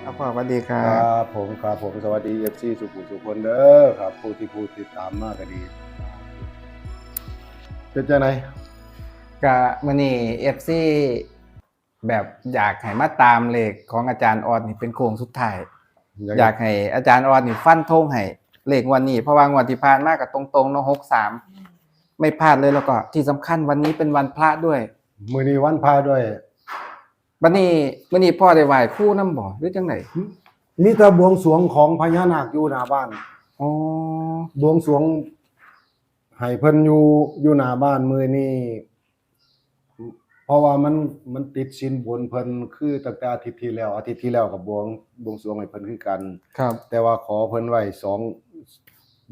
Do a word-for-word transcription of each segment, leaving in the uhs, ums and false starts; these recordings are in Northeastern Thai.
ครับพ่อ สวัสดีครั ค บ รับผมครับผมสวัสดีเอฟซีสุขุมสุขคนเด้อครับ ผู้ที่ผู้ติดตามมากก็ดี เป็นจังได กะมื้อนี้ เอฟซี แบบอยากให้มาตามเลขของอาจารย์ออดนี่เป็นโค้งสุดท้าย อยากให้อาจารย์ออดนี่ฟันธงให้เลขงวดนี้ เพราะว่างวดที่ผ่านมาก็ตรงๆเนาะ หกสาม ไม่พลาดเลย แล้วก็ที่สำคัญวันนี้เป็นวันพระด้วย มื้อนี้วันพระด้วย บัดนี้มื้อนี้พ่อได้ไหว้ครูนำบ่หรือจังได๋ มีแต่บวงสรวงของพญานาคอยู่หน้าบ้าน อ๋อ บวงสรวงให้เพิ่นอยู่อยู่หน้าบ้านมื้อนี้ เพราะว่ามันมันติดศีลบนเพิ่นคือตั้งแต่อาทิตย์ที่แล้ว อาทิตย์ที่แล้วก็บวงบวงสรวงให้เพิ่นคือกัน ครับ แต่ว่าขอเพิ่นไว้สอง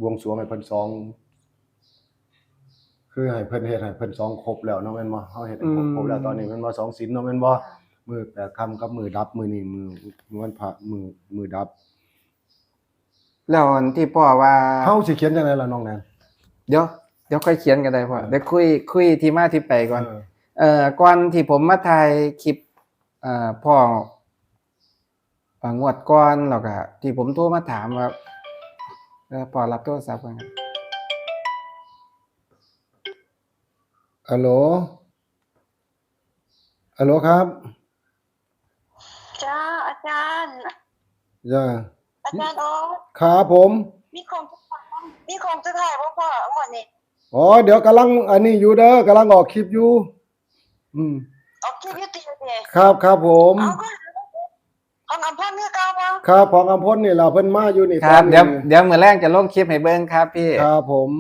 บวงสรวงให้เพิ่นสอง คือให้เพิ่นเฮ็ดให้เพิ่นสองครบแล้วเนาะแม่นบ่ เฮาเฮ็ดให้ครบ อืม ครบแล้วตอนนี้แม่นบ่ สองศีลเนาะแม่นบ่ มื้อแปดค่ำกับมื้อดับมื้อนี้มื้อมื้อวันพระมื้อมื้อดับ แล้วอันที่พ่อว่า เฮาสิเขียนจังได๋ล่ะน้องแนน เดี๋ยวเดี๋ยวค่อยเขียนก็ได้พ่อ เออ เดี๋ยวคุยคุยที่มาที่ไปก่อน เออ เอ่อก่อนที่ผมมาถ่ายคลิปเอ่อพ่อเอ่องวดก่อนแล้วก็ที่ผมโทรมาถามว่าเออพ่อรับโทรศัพท์ก่อนครับ ฮัลโหลฮัลโหลครับ จ้าอาจารย์ จ้า อาจารย์ออด ครับผม มีของสุดท้ายมีของสุดท้ายบ่พ่องวดนี้ อ๋อ เดี๋ยวกำลังอันนี้อยู่เด้อกำลังออกคลิปอยู่ อืม ออกคลิปอยู่ติเด้ ครับครับผม เอาก็ของอำพลคือเก่าบ่ ครับของอำพลนี่ล่ะเพิ่นมาอยู่นี่ ครับ ตอนนี้ เดี๋ยวเดี๋ยวมื้อแรกจะลงคลิปให้เบิ่งครับพี่ ครับผม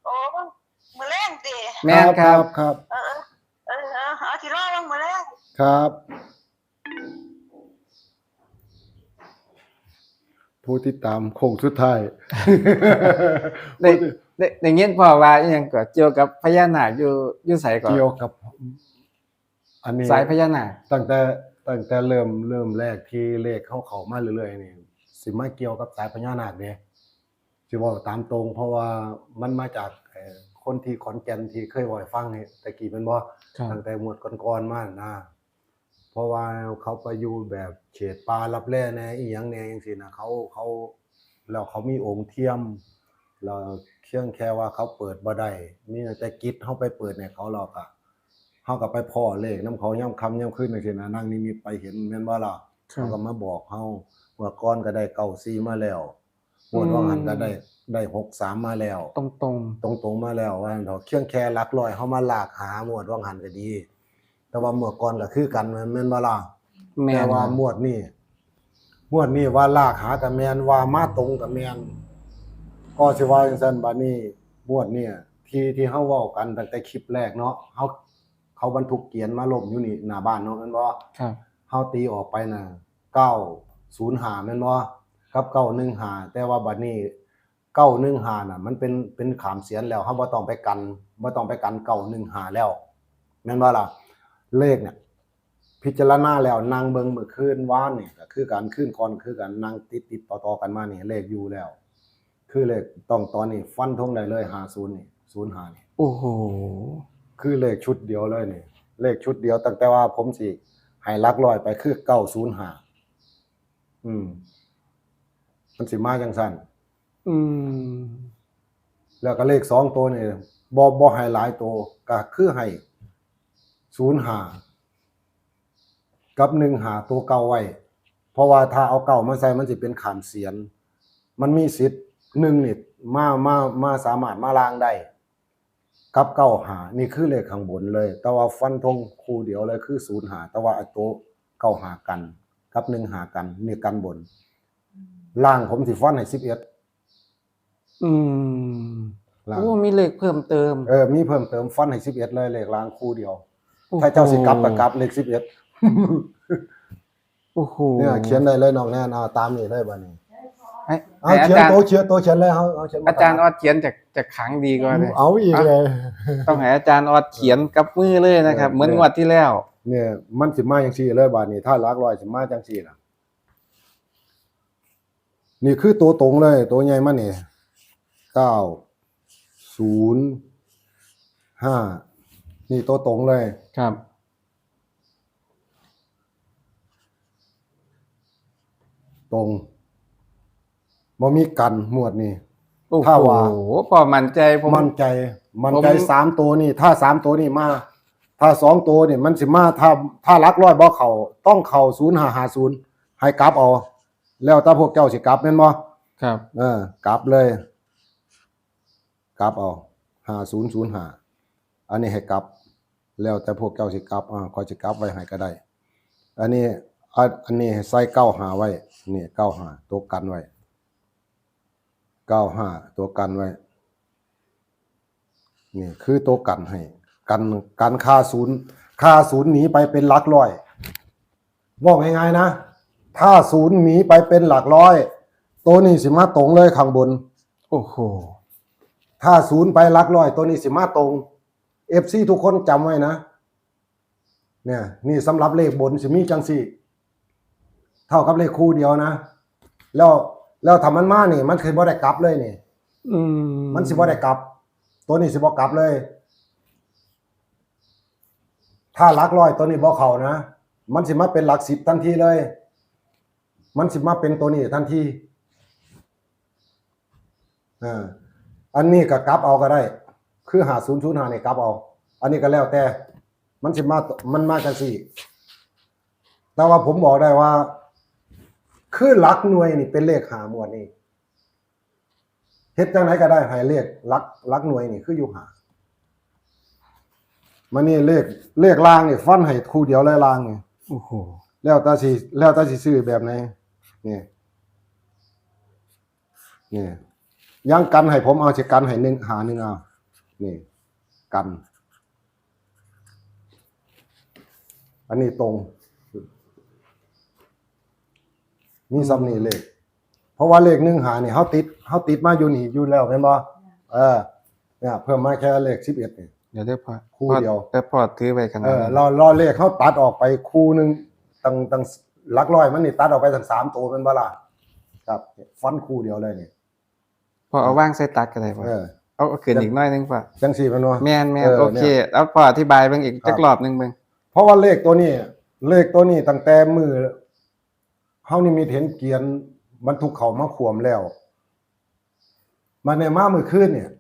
โอ้มื้อแรงติ แม่นครับ ครับ เออเออเออเอาที่รอลงมื้อแรง ครับ ผู้ติดตามโค้งสุดท้าย ได้ได้ได้ยินพ่อว่าอีหยังก็เกี่ยวกับพญานาคอยู่อยู่ไสก่อน เกี่ยวกับ อันนี้ สายพญานาค ตั้งแต่ตั้งแต่เริ่มเริ่มแรกที่เลขเข้าเข้ามาเรื่อยๆนี่สิมาเกี่ยวกับสายพญานาคเด้สิบอกตามตรง เพราะว่ามันมาจากเอ่อคนที่ขอนแก่นที่เคยบอกให้ฟังนี่ตะกี้แม่นบ่ ครับ ตั้งแต่งวดก่อนๆมานะ เพราะว่าเขาไปอยู่แบบเขตป่าลับแลแน่อีหยังแน่จังซี่นะเขาเขาแล้วเขามีองค์เทียมแล้วเพียงแค่ว่าเขาเปิดบ่ได้มีแต่กิจเฮาไปเปิดให้เขาแล้วก็เฮาก็ไปพ้อเลขนำเขายามค่ำยามคืนจังซี่นะนั่งนิมิตไปเห็นแม่นบ่ล่ะ ครับ เขาก็มาบอกเฮาเมื่อก่อนก็ได้เก้าสี่มาแล้วงวดว่าหันก็ได้ได้หกสามมาแล้ว ตรงตรง ตรงๆมาแล้วว่าเฮาเพียงแค่หลักร้อยเฮามาลากหางวดว่าหันก็ดี แต่ว่าเมื่อก่อนก็คือกันแม่นแม่นบ่ล่ะ ๆแม่น แต่ว่า ครับ งวดนี้งวดนี้ว่าลากหาก็แม่นว่ามาตรงก็แม่นก็สิว่าจังซั่นบัดนี้งวดเนี่ยที่ที่เฮาเว้ากันตั้งแต่คลิปแรกเนาะเฮาเขาบรรทุกเกียนมาล้มอยู่นี่หน้าบ้านเนาะแม่นบ่ ครับ เฮาตีออกไปน่ะเก้าศูนย์ห้าแม่นบ่กับเก้าหนึ่งห้าแต่ว่าบัดนี้เก้าหนึ่งห้าน่ะมันเป็นเป็นขามเสียนแล้วเฮาบ่ต้องไปกันบ่ต้องไปกันเก้าหนึ่งห้าแล้วแม่นบ่ล่ะเลขเนี่ย พิจารณาแล้วนั่งเบิ่งมื้อคืนวานนี่ก็คือกันคืนก่อนคือกันนั่งติดติดต่อต่อกันมานี่เลขอยู่แล้ว คือเลขต้องตอนนี้ฟันธงได้เลยห้าศูนย์นี่ศูนย์ห้านี่ โอ้โห คือเลขชุดเดียวเลยนี่เลขชุดเดียวตั้งแต่ว่าผมสิให้หลักร้อยไปคือเก้าศูนย์ห้าอืมมันสิมาจังซั่น อืม แล้วก็เลขสองตัวนี่บ่บ่ให้หลายตัวก็คือให้ศูนย์ห้ากับหนึ่งห้าตัวเก่าไว้ เพราะว่าถ้าเอาเก้ามาใส่มันสิเป็นขามเสียน มันมีสิทธิ์หนึ่งนี่มามามาสามารถมาล่างได้ กับเก้าห้านี่คือเลขข้างบนเลย แต่ว่าฟันธงคู่เดียวเลยคือศูนย์ห้าแต่ว่าไอ้ตัวเก้าห้ากัน กับหนึ่งห้ากันนี่กันบน ล่างผมสิฟันให้สิบเอ็ด อืม ล่าง โอ้มีเลขเพิ่มเติม เออ มีเพิ่มเติมฟันให้สิบเอ็ดเลยเลขล่างคู่เดียว ถ้าเจ้าสิกลับก็กลับเลขสิบเอ็ด โอ้โห เนี่ยเขียนได้เลยน้องแนนเอาตามนี้เลยบัดนี้ ให้ เอา ให้อา เขียน จารย์ ตัวเขียนตัวเขียนเลยเอาเอาเขียนม อาจารย์ออดเขียนจากจากขังดีกว่าเลย เอาอีกเลย ต้องให้อาจารย์ออดเขียนกับมือเลยนะครับ เออ เหมือนงวดที่แล้ว เนี่ยมันสิมาจังซี่เลยบาดนี้ถ้าหลักร้อยสิมาจังซี่ล่ะ นี่คือตัวตรงเลย ตัวใหญ่มานี่เก้าศูนย์ห้านี่ตัวตรงเลย ครับ เ ตรง บ่มีกันงวดนี้ โอ้ ถ้า โห ว่า พ่อมั่นใจผม มั่นใจ มั่นใจ ผม สามตัวนี่ ถ้าสามตัวนี่มา ถ้าสองตัวนี่มันสิมา ถ้า ถ้าหลักร้อยบ่เข้า ต้องเข้าศูนย์ห้าห้าศูนย์ ให้กลับเอา แล้วแต่พวกเจ้าสิกลับแม่นบ่ ครับ เออ กลับเลย กลับเอา ห้าศูนย์ศูนย์ห้า อันนี้ให้กลับ แล้วแต่พวกเจ้าสิกลับ อ่า ข้อยสิกลับไว้ให้ก็ได้ อันนี้ อัน อันนี้ให้ใส่เก้าห้าไว้ นี่ เก้าห้า ตัวกันไว้ เก้าห้า ตัวกันไว้ นี่คือตัวกันให้ กัน กันค่าศูนย์ ค่าศูนย์หนีไปเป็นหลักร้อย บอกง่ายๆนะ ถ้าศูนย์หนีไปเป็นหลักร้อย ตัวนี้สิมาตรงเลยข้างบน โอ้โห ถ้าศูนย์ไปหลักร้อย ตัวนี้สิมาตรง เอฟซี ทุกคนจำไว้นะ เนี่ย นี่สำหรับเลขบนสิมีจังสี่ เท่ากับเลขคู่เดียวนะ แล้ว แล้วถ้ามันมานี่ มันคือบ่ได้กลับเลยนี่ อืม มันสิบ่ได้กลับ ตัวนี้สิบ่กลับเลย ถ้าหลักร้อยตัวนี้บ่เข้านะ มันสิมาเป็นหลักสิบทันทีเลย มันสิมาเป็นตัวนี้ทันที อ่า อันนี้ก็กลับเอาก็ได้ คือห้าศูนย์ศูนย์ห้านี่กลับเอา อันนี้ก็แล้วแต่ มันสิมา มันมาจังสี่ แต่ว่าผมบอกได้ว่า คือหลักหน่วยนี่เป็นเลขห้าหมวดนี่ เฮ็ดจังไดก็ได้ให้เลขหลัก หลักหน่วยนี่คืออยู่ห้า มานี่เลข เลขล่างนี่ฟันให้คู่เดียวเลยล่างนี่ โอ้โห แล้วแต่สิ แล้วแต่สิซื้อแบบไหน นี่ นี่ ยังกันให้ผมเอาสิกันให้หนึ่ง ห้าหนึ่งเอา นี่ กัน อันนี้ตรง มีซ้ำนี่เลข เพราะว่าเลขหนึ่งห้านี่เขาติด เขาติดมาอยู่นี่อยู่แล้วแม่นบ่ เออ เนี่ย เพิ่มมาแค่เลขสิบเอ็ดนี่ เดี๋ยวได้พอ คู่เดียว แต่พอถือไว้ขนา เอ ด อ นั้น รอ รอเลขเขาตัดออกไปคู่หนึ่ง ตั้ง ตั้งหลักร้อยมันนี่ตัดออกไปตั้งสามตัวแม่นบ่ล่ะ ครับ ฟันคู่เดียวเลยนี่ พอเอาวางใส่ตักก็ได้พอ เออ เอาเอาขึ้นอีกหน้อยนึงพอ จังสี่แม่นบ่ แมนแมน เออ โอเค เนี่ย เอาพออธิบายเบิ่งอีก ครับ จักรอบหนึ่งเบิ่ง เพราะว่าเลขตัวนี้ เลขตัวนี้ตั้งแต่มือเฮานิมิตเห็นเกียนบรรทุกเข้ามาขวมแล้ว มาเนี่ยมามื้อคืนเนี่ย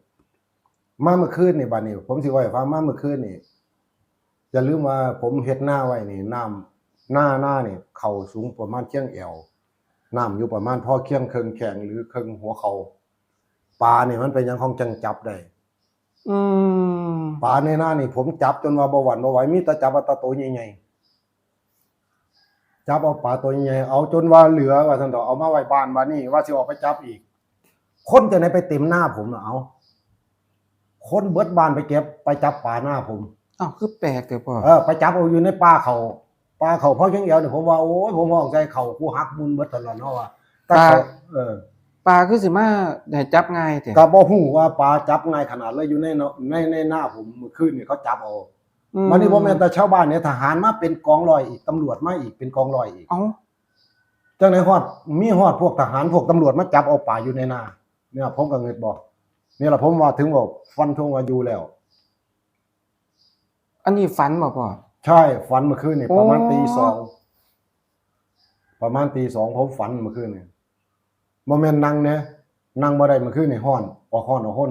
มามื้อคืนนี่บัดนี้ ผมสิเว้าให้ฟัง มามื้อคืนนี่ อย่าลืมว่าผมเฮ็ดนาไว้นี่ น้ำ นา นานี่เข้าสูงประมาณเคียงแอว น้ำอยู่ประมาณพอเคียงเคิ่งแข้งหรือเคิ่งหัวเข่า ปลานี่มันเป็นหยังของจังจับได้ อืม ปลาในนานี่ผมจับจนว่าบ่หวั่นบ่ไหว มีแต่จับเอาแต่ตัวใหญ่ๆ จับเอาปลาตัวใหญ่ๆ เอาจนว่าเหลือว่าซั่นเถาะ เอามาไว้บ้าน บัดนี้ว่าสิออกไปจับอีก คนจั่งใดไปเต็มนาผมน่ะ เอา คนเบิดบ้านไปเก็บ ไปจับปลานาผม อ้าว คือแปลกแต่พอ เออ ไปจับเอาอยู่ในป่าเขา ป่าเขาพอเคียงแอวนี่ ผมว่า โอ้ย ผมฮ้องใส่เขา กูหักบุญเบิดตลอดเนาะว่า แต่เขา ปลา เออ ปลาคือสิมาให้จับง่ายแท้ ก็บ่ฮู้ว่าปลาจับง่ายขนาดเลย อยู่ในเนาะ ใน ในนาผมมื้อคืนนี่เขาจับเอา อื มันนี่บ่แม่นแต่ชาวบ้านเนี่ย ทหารมาเป็นกองร้อยอีก ตำรวจมาอีกเป็นกองร้อยอีก เอ้า จั่งใดฮอด มีฮอดพวกทหารพวกตำรวจมาจับเอาปลาอยู่ในนา เนี่ย ผมก็งึดบ่ นี่ล่ะผมว่าถึงว่าฟันธงว่าอยู่แล้ว อันนี้ฝันบ่พ่อ ใช่ ฝันเมื่อคืนนี่ โอ้ ประมาณตีสอง ประมาณตีสองผมฝันเมื่อคืนนี่ บ่แม่นนั่งเด้ นั่งบ่ได้เมื่อคืนนี่ ฮ้อน ออกฮ้อนออกฮ้น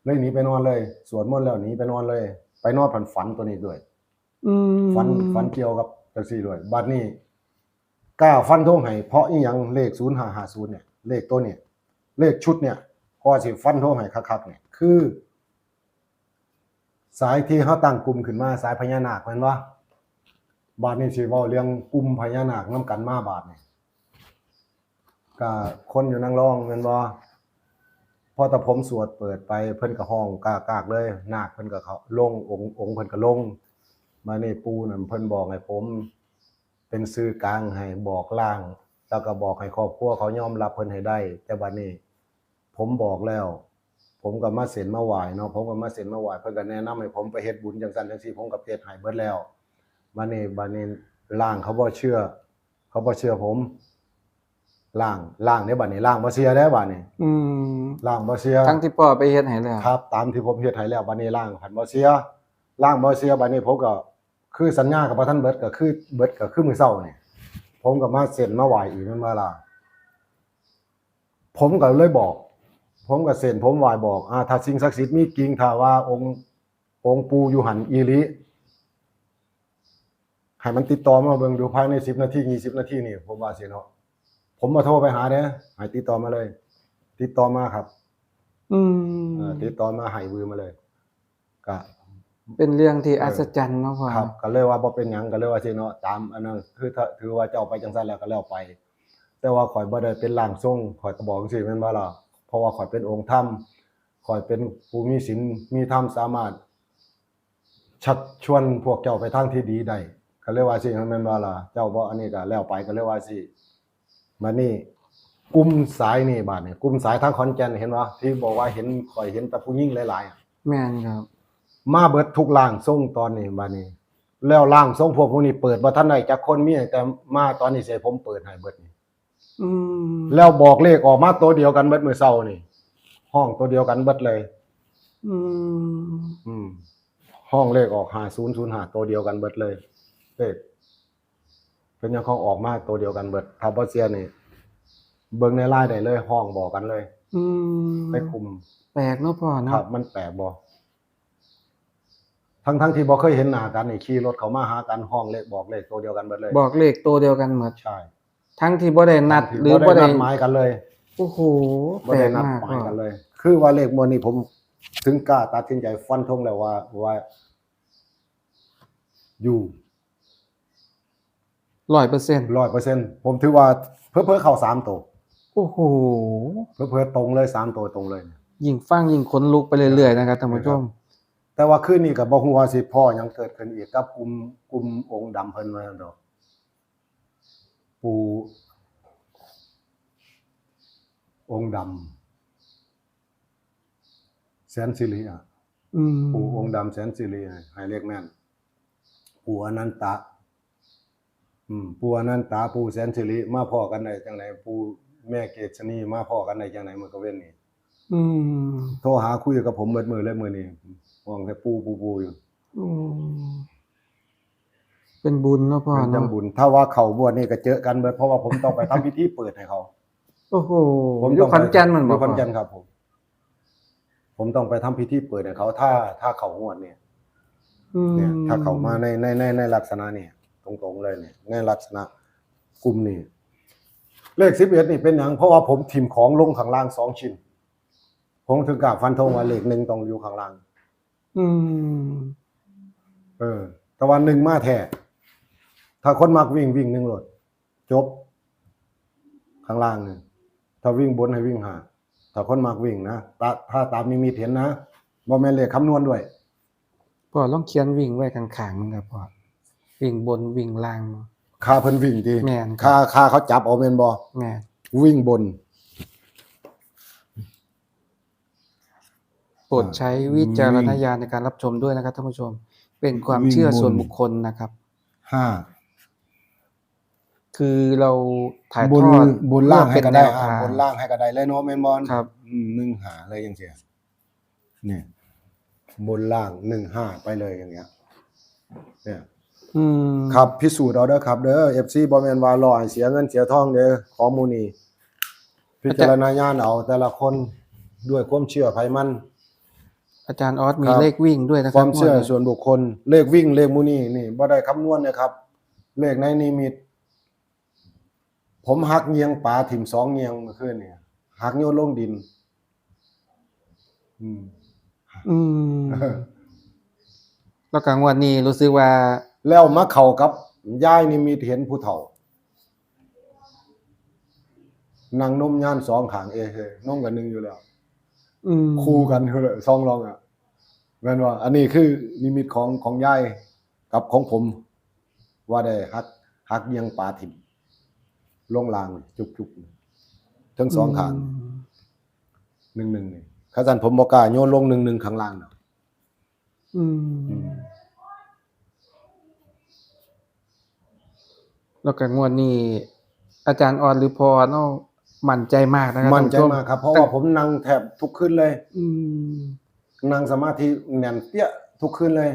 เลยหนีไปนอนเลย สวดมนต์แล้วหนีไปนอนเลย ไปนอนฝัน ฝันตัวนี้ด้วย อืม ฝัน ฝันเกี่ยวกับจังซี่ด้วย บัดนี้กล้าฟันธงให้ เพราะอีหยัง เลขศูนย์ห้าห้าศูนย์เนี่ย เลขตัวเนี่ย เลขชุดเนี่ย ก็สิฟันธงให้คักๆเนี่ย คือ สายที่เขาตั้งกลุ่มขึ้นมา สายพญานาคแม่นบ่ บาดนี้สิเว้าเรื่องกลุ่มพญานาคนำกันมาบาดนี้ ก็คนอยู่นางรองแม่นบ่ พอแต่ผมสวดเปิดไป เพิ่นก็ฮ้องกากๆเลย นาคเพิ่นก็เขาลง องค์ องค์เพิ่นก็ลง มานี่ปู่นั่นเพิ่นบอกให้ผมเป็นสื่อกลางให้บอกล่าง แล้วก็บอกให้ครอบครัวเขายอมรับเพิ่นให้ได้ แต่บัดนี้ผมบอกแล้ว ผมก็มาเส้นมาไหว้เนาะ ผมก็มาเส้นมาไหว้ เพิ่นก็แนะนำให้ผมไปเฮ็ดบุญจังซั่นจังซี่ ผมก็เฮ็ดให้เบิดแล้ว บัดนี้ บัดนี้ล่างเขาบ่เชื่อ เขาบ่เชื่อผม ล่าง ล่างเด้บัดนี้ ล่างบ่เชื่อเด้บัดนี้ อืม ล่างบ่เชื่อ ทั้งที่พ่อไปเฮ็ดให้แล้ว ครับ ตามที่ผมเฮ็ดให้แล้ว บัดนี้ล่างพันบ่เชื่อ ล่างบ่เชื่อ บัดนี้ผมก็คือสัญญากับบ่ทันเบิด ก็คือเบิดก็คือมื้อเช้านี่ ผมก็มาเส้นมาไหว้อีกแม่นบ่ล่ะ ผมก็เลยบอก ผมก็เส้นผมไหว้บอก อ่า ถ้าสิ่งศักดิ์สิทธิ์มีจริง ถ้าว่าองค์ องค์ปู่อยู่หันอีหลี ให้มันติดต่อมาเบิ่งดูภายในสิบนาที ยี่สิบนาทีนี่ ผมว่าสิเนาะ ผมมาโทรไปหาเด้อ ให้ติดต่อมาเลย ติดต่อมาครับ อืม เออติดต่อมาให้เบอร์มาเลย ก็ เป็นเรื่องที่อัศจรรย์เนาะพ่อ ครับ ก็เลยว่าบ่เป็นหยัง ก็เลยว่าสิเนาะ ตามอันนั้น คือถ้าถือว่าเจ้าไปจังซั่นแล้วก็แล้วไป แต่ว่าข่อยบ่ได้เป็นร่างทรง ข่อยก็บอกจังซี่แม่นบ่ล่ะ เพราะว่าข่อยเป็นองค์ธรรม ข่อยเป็นผู้มีศีลมีธรรม สามารถชักชวนพวกเจ้าไปทางที่ดีได้ ก็เลยว่าสิแม่นบ่ล่ะ เจ้าบ่อันนี้ก็แล้วไป ก็เลยว่าสิ บัดนี้กลุ่มสายนี่ บัดนี้กลุ่มสายทางขอนแก่น เห็นบ่ ที่บอกว่าเห็น ข่อยเห็นแต่ผู้หญิงหลายๆอะ แม่นครับ มาเบิดทุกร่างทรงตอนนี้ บัดนี้ แล้วร่างทรงพวกพวกนี้เปิดบ่ทันได้จักคน มีแต่มาตอนนี้สิให้ผมเปิดให้เบิดนี่ อืม แล้วบอกเลขออกมาตัวเดียวกันเบิดมื้อเช้านี่ ห้องตัวเดียวกันเบิดเลย อืม อืม ห้องเลขออก ห้าศูนย์ศูนย์ห้า ตัวเดียวกันเบิดเลย เลข เป็นหยังของออกมาตัวเดียวกันเบิด ถ้าบ่เชื่อนี่ เบิ่งในไลน์ได้เลย ห้องบอกกันเลย อืม ในกลุ่ม แปลกเนาะพ่อ ครั เนาะ บ มันแปลกบ่ ทั้งๆที่บ่เคยเห็นหน้ากันนี่ ขี่รถเข้ามาหากัน ห้องเลขบอกเลขตัวเดียวกันเบิดเลย บอกเลขตัวเดียวกันหมด ใช่ ทั้งที่บ่ได้นัด ที่ หรือ บ่ บ่ ได้ ได้ นัดหมายกันเลย โอ้โห บ่ แปล ได้ ก นัด มาก หมาย พ่อ กันเลย คือว่าเลขงวดนี้ผมถึงกล้าตัดสินใจฟันธงแล้วว่า ว่า อยู่ ร้อยเปอร์เซ็นต์ ร้อยเปอร์เซ็นต์ ผมถือว่าเผลอๆเข้าสามตัว โอ้โห เผลอๆตรงเลย สามตัวตรงเลย ยิ่งฟังยิ่งขนลุกไปเรื่อยๆนะครับท่านผู้ชม แต่ว่าคืนนี้ก็บ่ฮู้ว่าสิพ้อหยังเกิดขึ้นอีกกับกลุ่ม กลุ่มองค์ดำเพิ่นว่าซั่นดอก ปู่องค์ดำแสนสิริอะ อืม ปู่องค์ดำแสนสิริให้เลขแม่น ปู่อนันตะ อืม ปู่อนันตะ ปู่แสนสิริ มาพ้อกันได้จังได๋ ปู่แม่เกษณีมาพ้อกันได้จังได๋มื้อกลางเว็นนี่ อืม โทรหาคุยกับผมเบิดมื้อเลยมื้อนี้ ห้องแต่ปู่ปู่ปู่อยู่ อืม เป็นบุญเนาะพ่อ เป็นจัง เนาะ บุญ ถ้าว่าเข้างวดนี้ก็เจอกันเบิด เพราะว่าผมต้องไปทำพิธีเปิดให้เขา โอ้โห ผม อยู่ ต้อง ขอนแก่นมัน ไป บอก อยู่ขอนแก่นครับผม ผมต้องไปทำพิธีเปิดให้เขา ถ้า ถ้าเข้างวดเนี่ย อืม เนี่ย ถ้าเข้ามาใน ใน ใน ในลักษณะเนี่ย ตรงๆเลยเนี่ย ในลักษณะกลุ่มนี่ เลขสิบเอ็ดนี่เป็นหยัง เพราะว่าผมถิ่มของลงข้างล่างสองชิ้น ผมถึงกล้าฟันธงว่าเลขหนึ่งต้องอยู่ข้างล่าง อืม เออ แต่ว่าหนึ่งมาแท้ ถ้าคนมักวิ่ง วิ่งหนึ่งโลด จบ ข้างล่างนี่ ถ้าวิ่งบนให้วิ่งห้า ถ้าคนมักวิ่งนะ ตา ถ้าตามนิมิตเห็นนะ บ่แม่นเลขคำนวณด้วย พ่อลองเขียนวิ่งไว้ข้างๆมันครับพ่อ วิ่งบนวิ่งล่าง ค่าเพิ่นวิ่งติ แม่น ค่า ค่าเขาจับเอาแม่นบ่ แม่น วิ่งบน โปรดใช้วิจารณญาณในการรับชมด้วยนะครับท่านผู้ชม เป็นความเชื่อส่วนบุคคลนะครับ ห้า คือเราถ่าย บน ทอด บนล่างให้ก็ได้ เพื่อเป็นแนวทาง อ่า บนล่างให้ก็ได้เลยเนาะแม่นบ่ ครับ อืม หนึ่งห้า เลยจังซี่ เนี่ย บนล่าง หนึ่งห้า ไปเลยอย่างเงี้ย เนี่ย อืม ครับ พิสูจน์เอาเด้อครับเด้อ เอฟซี บ่แม่นว่ารอให้เสียเงินเสียทองเด้อ ของหมู่นี้ พิจารณาญาณเอาแต่ละคนด้วยความเชื่อไผมัน อาจารย์ออสมี ครับ เลขวิ่งด้วยนะค ครับ วามเชื่อ งวดนี้ ส่วนบุคคล เลขวิ่งเลขหมู่นี้นี่บ่ได้คำนวณนะครับ เลขในนิมิต ผมหักเงียงปลาถิ่มสองเงียงเมื่อคืนนี่ หักโยนลงดิน อืม อืม แล้วก็งวดนี้รู้สึกว่า แล้วมาเข้ากับยายนิมิตเห็นผู้เฒ่า นั่งนมยานสองข้าง เอเฮนมกันหนึ่งอยู่แล้ว อืม คู่กันคือสองรองอ่ะ แม่นว่า อันนี้คือนิมิตของ ของยายกับของผม ว่าได้หัก หักเยียงปลาถิ่ม ลงล่างจุกๆ ทั้งสองข้าง อืม หนึ่งหนึ่งนี่ คันซั่นผมบ่กล้าโยนลงหนึ่งหนึ่งข้างล่างดอก อืม อืม แล้วก็งวดนี้ อาจารย์ออสหรือพ่อเนาะมั่นใจมากนะครับ มั่นใจ ท่านผู้ช มากครับ เพราะว่าผมนั่งแทบทุกคืนเลย อืม นั่งสมาธิแน่นเปี้ยทุกคืนเลย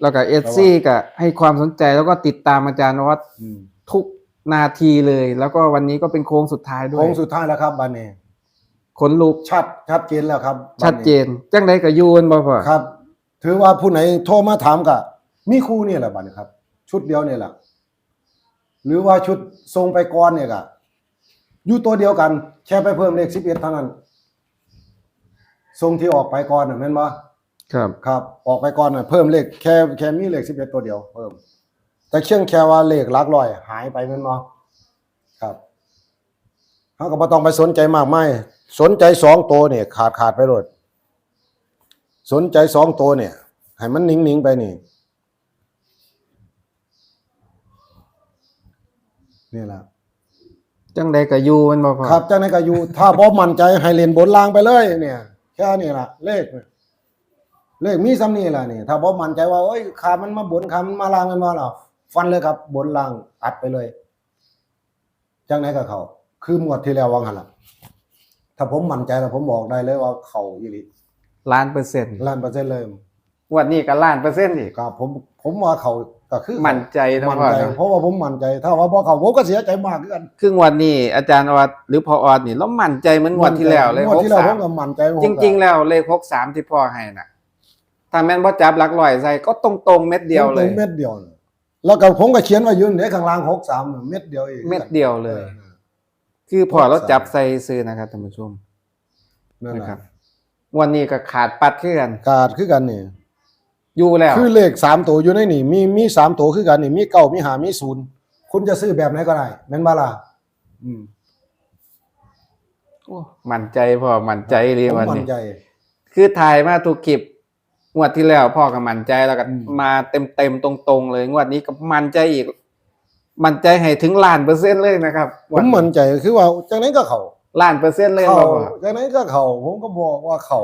แล้วก็เอฟซีก็ให้ความสนใจแล้วก็ติดตามอาจารย์ออส อืม ทุกนาทีเลย แล้วก็วันนี้ก็เป็นโค้งสุดท้ายด้วย โค้งสุดท้ายแล้วครับบัดนี้ ขนลุก ชัดชัดเจนแล้วครับ ชัดเจน จังใดก็อยู่แม่นบ่พ่อ ครับ ถือว่าผู้ไหนโทรมาถามก็มีคู่นี่แหละบัดนี้ครับ ชุดเดียวนี่แหละ หรือว่าชุดส่งไปก่อนเนี่ยก็อยู่ตัวเดียวกัน แค่ไปเพิ่มเลขสิบเอ็ดเท่านั้น ส่งที่ออกไปก่อนน่ะแม่นบ่ ครับ ครับ ออกไปก่อนน่ะเพิ่มเลขแค่แค่มีเลขสิบเอ็ดตัวเดียวเพิ่ม แต่เพียงแค่ว่าเลขหลักร้อยหายไปแม่นบ่ ครับ เฮาก็บ่ต้องไปสนใจมากมาย สนใจสองตัวนี่ขาดขาดไปโลด สนใจสองตัวเนี่ย ให้มันนิ่งๆไปนี่ นี่ล่ะ จังใดก็อยู่แม่นบ่พ่อ ครับ จังใดก็อยู่ ถ้าบ่มั่นใจให้เล่นบนล่างไปเลยเนี่ย แค่นี้ล่ะ เลข เลขมีส่ำนี้ล่ะนี่ ถ้าบ่มั่นใจว่า โอ้ย ค่ามันมาบน ค่ามันมาล่าง แม่นบ่ล่ะ ฟันเลยครับ บนล่างอัดไปเลย จังใดก็เข้า คืองวดที่แล้วว่าหั่นล่ะ ถ้าผมมั่นใจแล้วผมบอกได้เลยว่าเข้าอีหลี ล้านเปอร์เซ็นต์ ล้านเปอร์เซ็นต์เลย งวดนี้ก็ล้านเปอร์เซ็นต์อีก ครับ ผมผมว่าเข้าก็คือ มั่นใจนะ มั่น พ่อ ใจ เนาะ เพราะว่าผมมั่นใจ ถ้าว่าบ่เข้าผมก็เสียใจมากคือกัน คืองวดนี้อาจารย์ออดหรือพ่อออดนี่เรามั่นใจเหมือนงวดที่แล้วเลย งวดที่แล้ว หกสาม ผมก็มั่นใจ จริง ๆ แล้วเลขหกสามที่พ่อให้น่ะ ถ้าแม่นบ่จับหลักร้อยใส่ก็ตรงๆเม็ดเดียวเลย เม็ดเดียวเลย แล้วก็ผมก็เขียนไว้อยู่ในข้างล่างหกสามเม็ดเดียวเอง เม็ดเดียวเลย ออ คือพ่อเราจับใส่ซื่อนะครับท่านผู้ชม นั่น นะ แหละ ครับ งวดนี้ก็ขาดปัดคือกัน ขาดคือกันนี่ อยู่แล้ว คือเลขสามตัวอยู่ในนี่ มีมีสามตัวคือกันนี่ มีเก้า มีห้า มีศูนย์ คุณจะซื้อแบบไหนก็ได้แม่นบ่ล่ะ อืม โอ้มั่นใจพ่อมั่นใจเลย ผม วัน มั่น นี้ ใจ คือถ่ายมาทุกคลิปงวดที่แล้วพ่อก็มั่นใจแล้วก็ อืม มาเต็มๆตรงๆเลย งวดนี้ก็มั่นใจอีก มั่นใจให้ถึงล้านเปอร์เซ็นต์เลยนะครับ ผมมั่นใจคือว่าจังไดก็เข้า ล้านเปอร์เซ็นต์เลย เข้า ว่าพ่อ จังไดก็เข้า ผมก็บอกว่าเข้า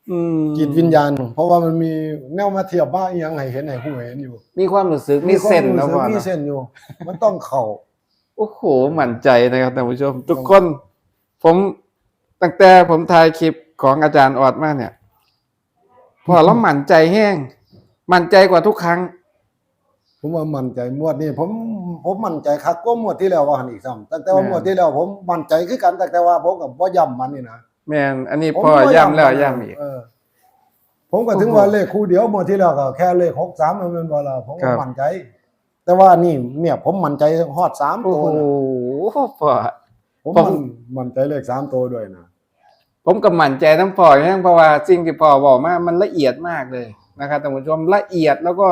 อืม จิตวิญญาณ เพราะว่ามันมีแนวมาเทียบว่าอีหยังให้เห็นให้ฮู้เห็นอยู่ มีความรู้สึกมีเซนส์นะพ่อ มี เนาะ เซนส์อยู่ มันต้องเข้า โอ้โหมั่นใจนะครับท่านผู้ชม ทุกคน ผมตั้งแต่ผมถ่ายคลิปของอาจารย์ออดมาเนี่ยพ่อเรามั่นใจแฮงมั่นใจกว่าทุกครั้ง ผมว่ามั่นใจงวดนี้ ผมผมมั่นใจคักกว่างวดที่แล้วว่าหั่นอีกซ้ำตั้งแต่ว่า แม่น งวดที่แล้วผมมั่นใจคือกันตั้งแต่ว่าผมก็บ่ย้ำมันนี่นะ แม่นอันนี้ ผม พ่อ ก็ ย้ำแล้ว ย้ำ ย้ำอีก เออ ผมก็ถึง โอ้โห ว่าเลขคู่เดียวงวดที่แล้วก็แค่เลขหกสามมันเป็นบ่ล่ะผม ครั ก็ บ มั่นใจ แต่ว่านี่เนี่ยผมมั่นใจฮอดสาม โอ้ ตัว โห นะ พ่อ ผม ผม มั่นมั่นใจเลขสามตัวด้วยนะ ผมก็มั่นใจน้ำพ่อแฮงเพราะว่าสิ่งที่พ่อบอกมามันละเอียดมากเลยนะครับท่านผู้ชมละเอียดแล้วก็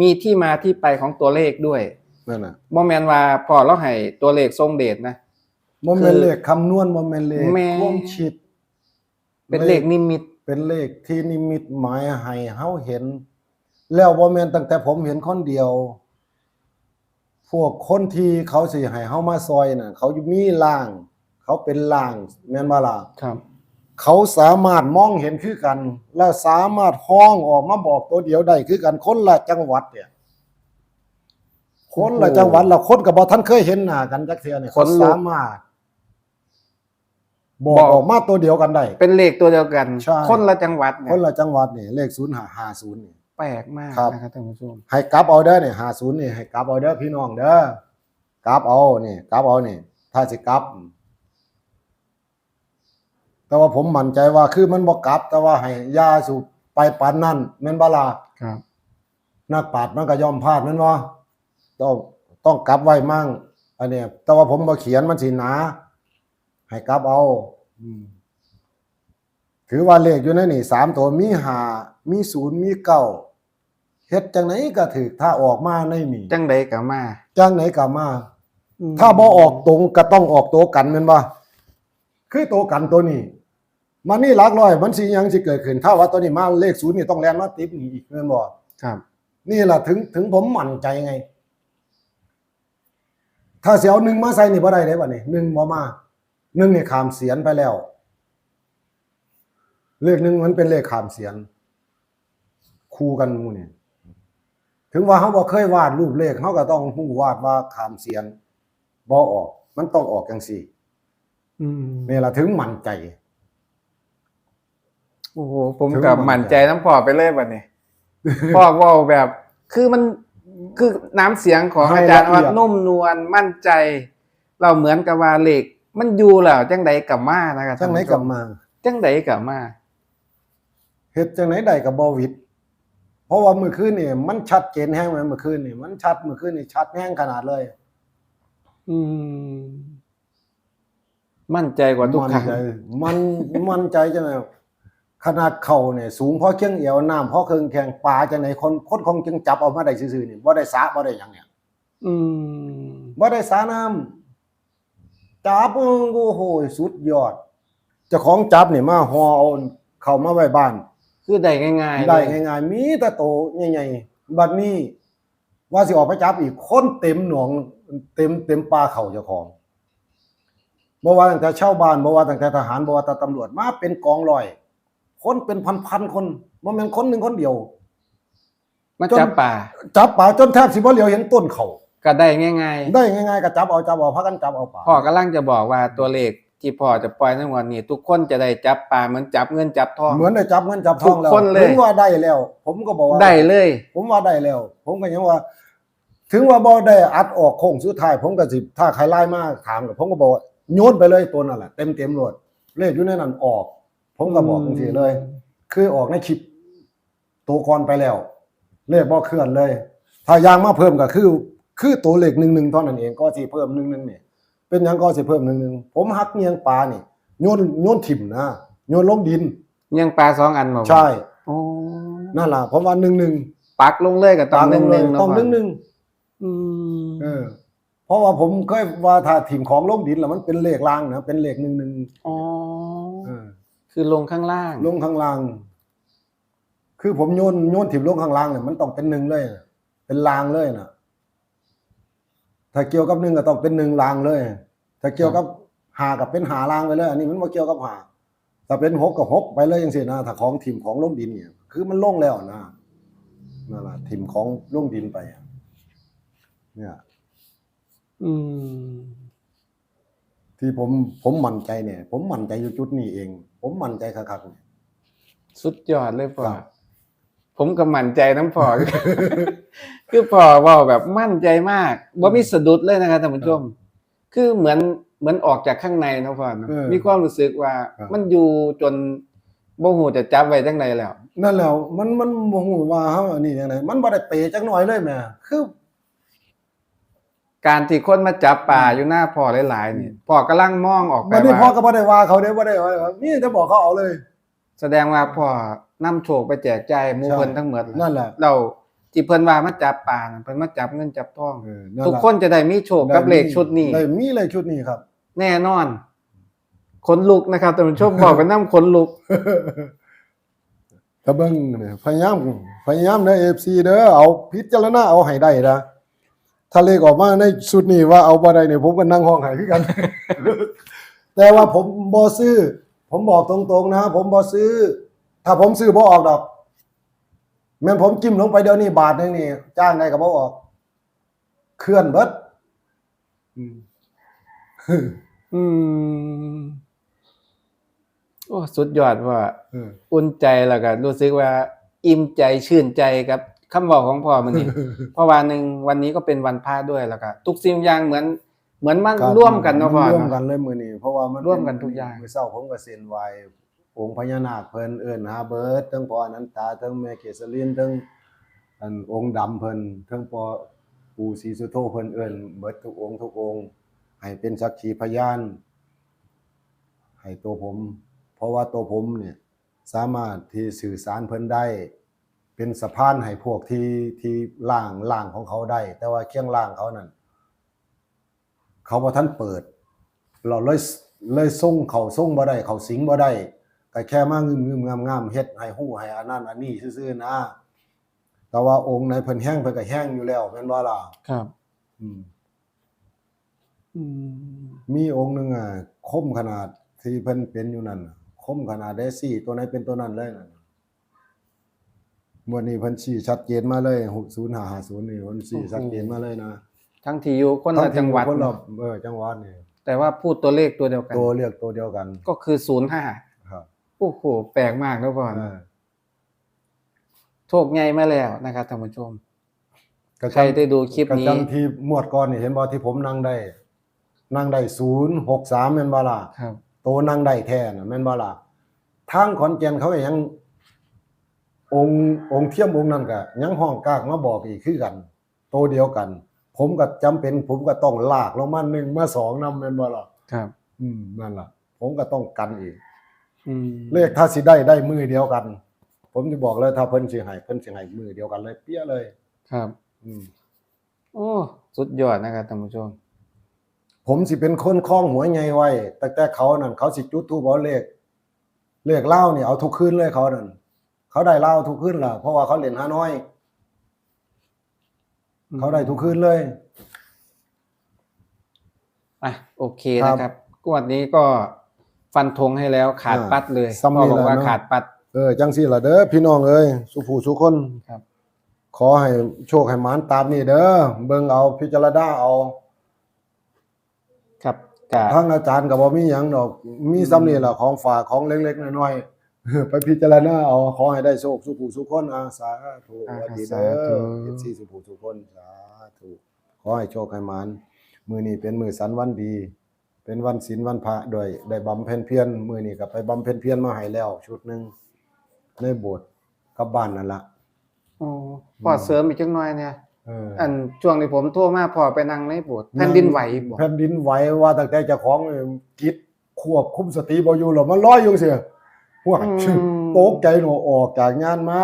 มีที่มาที่ไปของตัวเลขด้วย นั่นน่ะ บ่แม่นว่าพ่อเราให้ตัวเลขทรงเดชนะ บ่แม่น คือ เลขคำนวณบ่แม่นเลข แม่น ความคิด เป็นเลขนิมิต เป็นเลขที่นิมิตหมายให้เฮาเห็น แล้วบ่แม่นตั้งแต่ผมเห็นคนเดียว พวกคนที่เขาสิให้เฮามาซอยน่ะ เขามีร่าง เขาเป็นร่างแม่นบ่ล่ะ ครับ เขาสามารถมองเห็นคือกัน และสามารถฮ้องออกมาบอกตัวเดียวได้คือกันคนละจังหวัดเนี่ย คนละจังหวัด โอ้โห แล้วคนก็บ่ทันเคยเห็นหน้ากันจักเทื่อเนี่ย ขนลุก เขาสามารถ บอก บอก ออกมาตัวเดียวกันได้ เป็นเลขตัวเดียวกัน ใช่ คนละจังหวัดเนี่ย คนละจังหวัดนี่เลขศูนย์ห้าศูนย์นี่ แปลกมาก ครับ นะครับท่านผู้ชม ให้กลับเอาเด้อเนี่ยห้าศูนย์นี่ให้กลับเอาเด้อพี่น้องเด้อ กลับเอานี่กลับเอานี่ถ้าสิกลับ แต่ว่าผมมั่นใจว่าคือมันบ่กลับ แต่ว่าให้อย่าสู่ไปปานนั้นแม่นบ่ล่ะ ครับ นักปราชญ์มันก็ย่อมพลาดแม่นบ่ต้องต้องกลับไว้มั่ง อันเนี้ยแต่ว่าผมบ่เขียนมันสิหนา ให้กลับเอา อืม ถือว่าเลขอยู่ในนี่สามตัวมีห้ามีศูนย์มีเก้าเฮ็ดจังไหนก็ถืกถ้าออกมาในนี่ จังใดก็มา จังไหนก็มา อืม ถ้าบ่ออกตรงก็ต้องออกตัวกันแม่นบ่คือตัวกันตัวนี้ มันนี่หลักร้อยมันสิหยังสิเกิดขึ้น ถ้าว่าตัวนี้มาเลขศูนย์นี่ต้องแล่นมาติดนี่อีกแม่นบ่ ครับ นี่ล่ะถึงถึงผมมั่นใจไง ถ้าสิเอาหนึ่งมาใส่นี่บ่ได้เด้บัดนี้หนึ่งบ่มาหนึ่งนี่ข้ามเสียนไปแล้ว เลขหนึ่งมันเป็นเลขข้ามเสียน คู่กันหมู่นี่ถึงว่าเฮาบ่เคยวาดรูปเลขเฮาก็ต้องฮู้วาดว่าข้ามเสียนบ่ออก มันต้องออกจังซี่ อืม นี่ล่ะถึงมั่นใจ โอ้โห ผม ถึง ก็ มั่ มั่ น น ใจ ใจน้ำพ่อไปเลยบัดนี้ พ่อเว้าแบบ คือมันคือน้ำเสียงของ ให้ อาจารย์ ละเอียด ว่านุ่มนวลมั่นใจ เราเหมือนกับว่าเลข มันอยู่แล้วจังใดก็มานะครับ จังไหน ท่านผู้ชม กลับมา จังใดก็มา เฮ็ดจังไหนได้ก็บ่หวิด เพราะว่ามื้อคืนนี่มันชัดเจนแฮงแม่น มื้อคืนนี่มันชัด มื้อคืนนี่ชัดแฮงขนาดเลย อืม มั่นใจกว่าทุกครั้ง มั่นใจ มัน มั่นใจจังได๋ ขนาดเข่าเนี่ยสูงพอเคียงเอว น้ำพอเคิ่งแข้ง ปลาจังได๋ คน คนคงจังจับเอามาได้ซื่อๆนี่ บ่ได้สระบ่ได้หยังเนี่ย อืม บ่ได้สระน้ำ จับ โอ้โห สุดยอด เจ้าของจับนี่มาห่อเอาเข้ามาไว้บ้าน คือได้ง่ายๆ ได้ เลย ง่ายๆ มีแต่โตใหญ่ๆ บัดนี้ ว่าสิออกไปจับอีก คนเต็มหนอง เต็ม เต็มป่าเขาเจ้าของ บ่ว่าตั้งแต่ชาวบ้าน บ่ว่าตั้งแต่ทหาร บ่ว่าแต่ตำรวจ มาเป็นกองร้อย คนเป็นพันๆ คน บ่แม่นคนหนึ่งคนเดียว มาจับปลา จับปลาจนแทบสิบ่เหลียวเห็นต้นเขา ก็ได้ง่ายๆ ได้ง่ายๆ ก็จับเอา จับเอา พากันจับเอาปลา พ่อกำลังจะบอกว่าตัวเลขที่พ่อจะปล่อยในงวดนี้ ทุกคนจะได้จับปลาเหมือนจับเงินจับทอง เหมือนได้จับเงินจับทองแล้ว ทุกคนเลย ถึงว่าได้แล้ว ผมก็บอกว่า ได้เลย ผมว่าได้แล้ว ผมก็ยังว่า ถึงว่าบ่ได้อัดออกโค้งสุดท้าย ผมก็สิ ถ้าใครไลน์มาถามก็ ผมก็บอกว่าโยนไปเลยตัวนั่นแหละ เต็มๆ โลด เลขอยู่ในนั้นออก ผมก็บอกจังซี่เลย คือออกในคลิปตัวก่อนไปแล้ว เลขบ่เคลื่อนเลย ถ้าอย่างมาเพิ่มก็คือ คือตัวเลขหนึ่งหนึ่งเท่านั้นเอง ก็สิเพิ่มหนึ่งหนึ่งนี่ เป็นหยังก็สิเพิ่มหนึ่งหนึ่ง ผมหักเยียงปลานี่ โยน โยนถิ่มนะ โยนลงดิน เยียงปลาสองอันบ่ ใช่ โอ้ นั่นล่ะ ผมว่าหนึ่งหนึ่ง ปักลงเลยก็ต้องหนึ่งหนึ่ง ต้องหนึ่งหนึ่ง อืม เออ เพราะว่าผมเคยว่าถ้าถิ่มของลงดินแล้วมันเป็นเลขล่างนะ เป็นเลขหนึ่งหนึ่ง อ๋อ เออ คือลงข้างล่าง ลงข้างล่าง คือผมโยน โยนถิ่มลงข้างล่างเนี่ย มันต้องเป็นหนึ่งเลยนะ เป็นล่างเลยนะ ถ้าเกี่ยวกับหนึ่งก็ต้องเป็นหนึ่งล่างเลย ถ้าเกี่ยวกับห้าก็เป็นห้าล่างไปเลย อันนี้มันบ่เกี่ยวกับห้า ถ้าเป็นหกก็หกไปเลยจังซี่นะ ถ้าของถิ่มของลงดินเนี่ย คือมันลงแล้วนะ นั่นล่ะ ถิ่มของลงดินไปอะเนี่ย อืม ที่ผม ผมมั่นใจเนี่ย ผมมั่นใจอยู่จุดนี้เอง ผมมั่นใจคักๆเนี่ย สุดยอดเลยพ่อ ครับ ผมก็มั่นใจนำพ่อ คือพ่อเว้าแบบมั่นใจมาก บ่มีสะดุดเลยนะครับท่านผู้ชม คือเหมือน เหมือนออกจากข้างในเนาะพ่อเนาะ เออ มีความรู้สึกว่า ครับ มันอยู่จนบ่ฮู้จะจับไว้จังใดแล้ว นั่นแหละ มัน มันบ่ฮู้ว่าเฮาอันนี้จังได๋ มันบ่ได้เป๋จักหน่อยเลยแหม คือ การที่คนมาจับปลาอยู่หน้าพ่อหลายๆนี่ พ่อกำลังมองออกไป บัดนี้ ว่า พ่อก็บ่ได้ว่าเขาเด้ บ่ได้ว่า มีแต่บอกเขาเอาเลย แสดงว่าพ่อ นำโชคไปแจกจ่ายหมู่ ใช่ เพิ่นทั้งหมด นั่นแหละ แล้วที่เพิ่นว่ามาจับปลาน่ะ เพิ่นมาจับเงินจับทอง เออนั่นแหละ ทุกคนจะได้มีโชคกับเลขชุดนี้ ได้มีเลขชุดนี้ครับ แน่นอน ขนลุกนะครับท่านผู้ชม บอกไปนำขนลุก ถ้าเบิ่งเนี่ย พยายาม พยายามเด้อ เอฟซี เด้อ เอาพิจารณาเอาให้ได้นะ ถ้าเลขออกมาในชุดนี้ว่าเอาบ่ได้เนี่ย ผมก็นั่งห้องไห้คือกัน แต่ว่าผมบ่ซื้อ ผมบอกตรงๆนะ ผมบ่ซื้อ ถ้าผมซื้อบ่ออกดอก แม่นผมจิ้มลงไปเดี๋ยวนี้บาทหนึ่งนี่ จ้างได้ก็บ่ออก เคลื่อนเบิด อืม อืม โอ้ สุดยอดพ่อ เออ อุ่นใจแล้วก็รู้สึกว่าอิ่มใจชื่นใจกับคำเว้าของพ่อมื้อนี้ เพราะว่าหนึ่งวันนี้ก็เป็นวันพระด้วย แล้วก็ทุกสิ่งอย่างเหมือน เหมือนมัน ครับ ร่วมกันเนาะพ่อ ร่วม เนาะ กันเลยมื้อนี้ เพราะว่ามัน ร่วมกันทุกอย่าง มื้อเช้าผมก็เซ็นไหว้องค์พญานาคเพิ่น เอิ้นหาเบิด ทั้งพ่ออนันตา ทั้งแม่เกษริน ทั้งอันองค์ดำเพิ่น ทั้งพ่อปู่ศรีสุโธเพิ่น เอิ้นเบิดทุกองค์ทุกองค์ ให้เป็นสักขีพยาน ให้ตัวผม เพราะว่าตัวผมเนี่ย สามารถที่สื่อสารเพิ่นได้ เป็นสะพานให้พวกที่ ที่ล่าง ล่างของเขาได้ แต่ว่าเคียงล่างเขานั่น เขาบ่ทันเปิด เราเลย เลยส่งเขาส่งบ่ได้ เขาสิงบ่ได้ ก็แค่มางึมๆงำๆ เฮ็ดให้ฮู้ให้อันนั้นอันนี้ซื่อๆนะ แต่ว่าองค์ไหนเพิ่นแฮง เพิ่นก็แฮงอยู่แล้ว แม่นบ่ล่ะ ครับ อืม อืม มีองค์หนึ่งอ่ะ คมขนาดที่เพิ่นเป็นอยู่นั่นน่ะ คมขนาดได้ ซี้ตัวไหนเป็นตัวนั้นเลยนั่นน่ะ งวดนี้เพิ่นซี้ชัดเจนมาเลย ศูนย์ห้าห้าศูนย์ นี่เพิ่นซี้ โอ้โห ชัดเจนมาเลยนะ ทั้งที่อยู่คนละ ทั้งที่ จังหวัด คนละ เนาะ เออ จังหวัดนี่ แต่ว่าพูดตัวเลขตัวเดียวกัน ตัวเลขตัวเดียวกัน ก็คือศูนย์ห้า ครับ โอ้โห แปลกมากนะพ่อ เอ นะ อ โชคใหญ่มาแล้วนะครับท่านผู้ชม กระ ใครได้ดูคลิปนี้ กระจังที่งวดก่อนนี่ เห็นบ่ที่ผมนั่งได้ นั่งได้ศูนย์หกสาม แม่นบ่ล่ะ ครับ โตนั่งได้แท้น่ะแม่นบ่ล่ะ ทางขอนแก่นเขาก็ยัง องค์องค์เทียมองค์นั้นก็ยังฮ้องกากมาบอกอีกคือกัน โตเดียวกัน ผมก็จำเป็น ผมก็ต้องลากลงมาหนึ่งมาสองนำแม่นบ่ล่ะ ครับ อืมนั่นล่ะ ผมก็ต้องกันอีก อืม เลขถ้าสิได้ได้มือเดียวกัน ผมจะบอกเลย ถ้าเพิ่นสิให้เพิ่นสิให้มือเดียวกันเลยเปี้ยเลย ครับ อืม โอ้ สุดยอดนะครับท่านผู้ชม ผมสิเป็นคนคล้องหัวใหญ่ไว้ตั้งแต่เขานั่น เขาสิจุดธูปเอาเลข เลขลาวนี่เอาทุกคืนเลยเขานั่น เขาได้ลาวทุกคืนล่ะ เพราะว่าเขาเล่นฮานอย เขาได้ทุกคืนเลย อ่ะ โอเค ครับ นะครับงวดนี้ก็ฟันธงให้แล้วขาด อ่า ปัดเลย ซ้ำนี่ พ่อบอกว่า แหละเนาะ ขาดปัด เออจังสี่ล่ะเด้อพี่น้องเอ้ย สุผู้สุคน ครับ ขอให้โชคให้หมานตามนี่เด้อ เบิ่งเอาพิจารณาเอา ครับกะ ทางอาจารย์ก็บ่มีหยังดอก มีซ้ำนี่ล่ะ ของฝากของเล็กๆน้อยๆ ไปพิจารณาเอา ขอให้ได้โชคสุผู้สุคน อ่า สาธุ อ่า สวัสดี สา เด้ ธุ อ เอฟซี สุผู้สุคน สาธุ ขอให้โชคให้หมาน มื้อนี้เป็นมื้อสันวันดี เป็นวันศีลวันพระด้วย ได้บำเพ็ญเพียร มื้อนี้ก็ไปบำเพ็ญเพียรมาให้แล้วชุดหนึ่ง ในโบสถ์กับบ้านนั่นละ โอ้พ่อเสริมอีกจักหน่อยเนี่ย เออ อันช่วงที่ผมโทรมาพ่อไปนั่งในโบสถ์แผ่นดินไหวบ่ แผ่นดินไหว ว่าตั้งแต่เจ้าของกิจควบคุมสติบ่อยู่แล้วมันลอยอยู่จังซี่ พวก อืม ตกใจเนาะ ออกจากงานมา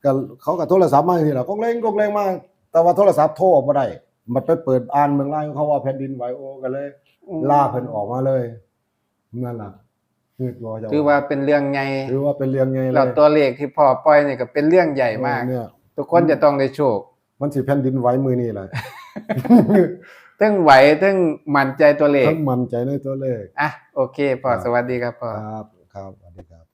ก็เขาก็โทรศัพท์มาจังซี่ล่ะ กงเล้งกงเล้งมา แต่ว่าโทรศัพท์โทรออกบ่ได้ มันไปเปิดอ่านเบิ่งไลน์เขาว่าแผ่นดินไหว โอ้ ก็เลย อืม ล่าเพิ่นออกมาเลย นั่นล่ะ คือตัวเจ้า ถือว่าเป็นเรื่องใหญ่ ถือว่าเป็นเรื่องใหญ่เล แล้ว ย ตัวเลขที่พ่อปล่อยนี่ก็เป็นเรื่องใหญ่มาก เออเนี่ย ทุกคนจะต้องได้โชค มันสิแผ่นดินไหวมื้อนี้แหละ ทั้งไหวทั้งมั่นใจตัวเลข ทั้งมั่นใจในตัวเลข อ่ะ โอเคพ่อ ครับ สวัสดีครับพ่อ ครับ ครับ สวัสดีครับ